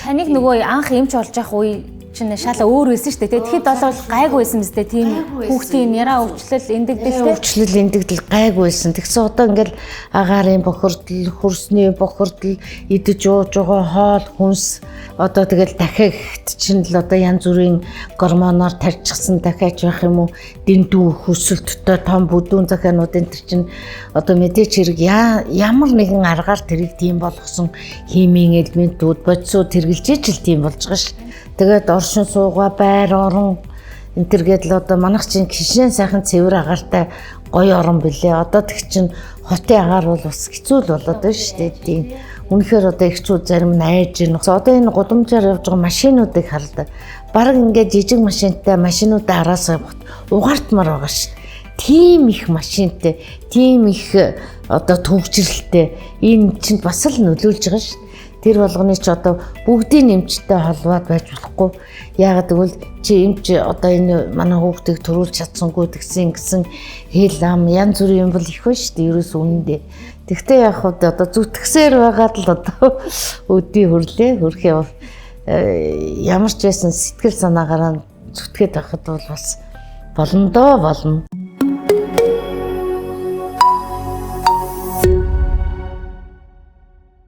Таныг нөгөө анх эмч болж явах үе чинь шал өөр байсан шүү дээ. Тэгэхэд бол гайгүй байсан биз дээ. Тийм хүүхдийн яраа өвчлөл, эндэгдэл те. Өвчлөл, эндэгдэл гайгүй байсан. Тэгсэн одоо ингээл агаарын бохирдол, хөрсний бохирдол, идэж ууж байгаа хоол хүнс, одоо тэгэл дахиад чинь л одоо янз бүрийн гормоноор тарьчихсан дахиач байх юм уу, дэндүү хөсөлттэй том бүдүүн захианууд энэ төр чинь одоо мэдээч хэрэг ямар нэгэн аргаар тэрийг тийм болгосон химийн элементүүд, бодисууд тэргэлжээж л тийм болж байгаа ш. Тэгээд оршин суугаа, байр орон энэ төр гэдэл одоо манайх чинь хишнэн сайхан цэвэр агаартай гоё орон билээ. Одоо тэг чинь хотын агаар бол бас хэцүү л болоод байна шүү дээ. Тийм. Үнэхээр одоо эхчүүд зарим нь айж гин. Одоо энэ гудамжаар явж байгаа машинуудыг харалаа. Бараг ингээд жижиг машинтай машинуудаа араасаа угаартмаар байгаа ш. Тийм их машинтай, тийм их одоо төвжирэлтэй энэ чинь бас л нөлөөлж байгаа ш. Тэр болгоны ч одоо бүгдийн эмчтэй холбоод байж болохгүй. Яагаад гэвэл чи эмч одоо энэ манай хүүхдийг төрүүлж чадсангүй тэгсэн гэсэн хэл ам янз бүрийн юм бол их байна шүү дээ. Ерөөс үнэндээ. Тэгтээ яг хөө одоо зүтгэсээр байгаад л одоо өдий хөрлөө. Хөрхөө ямар ч байсан сэтгэл санаагаараа зүтгээд байхад бол бас болно доо болно.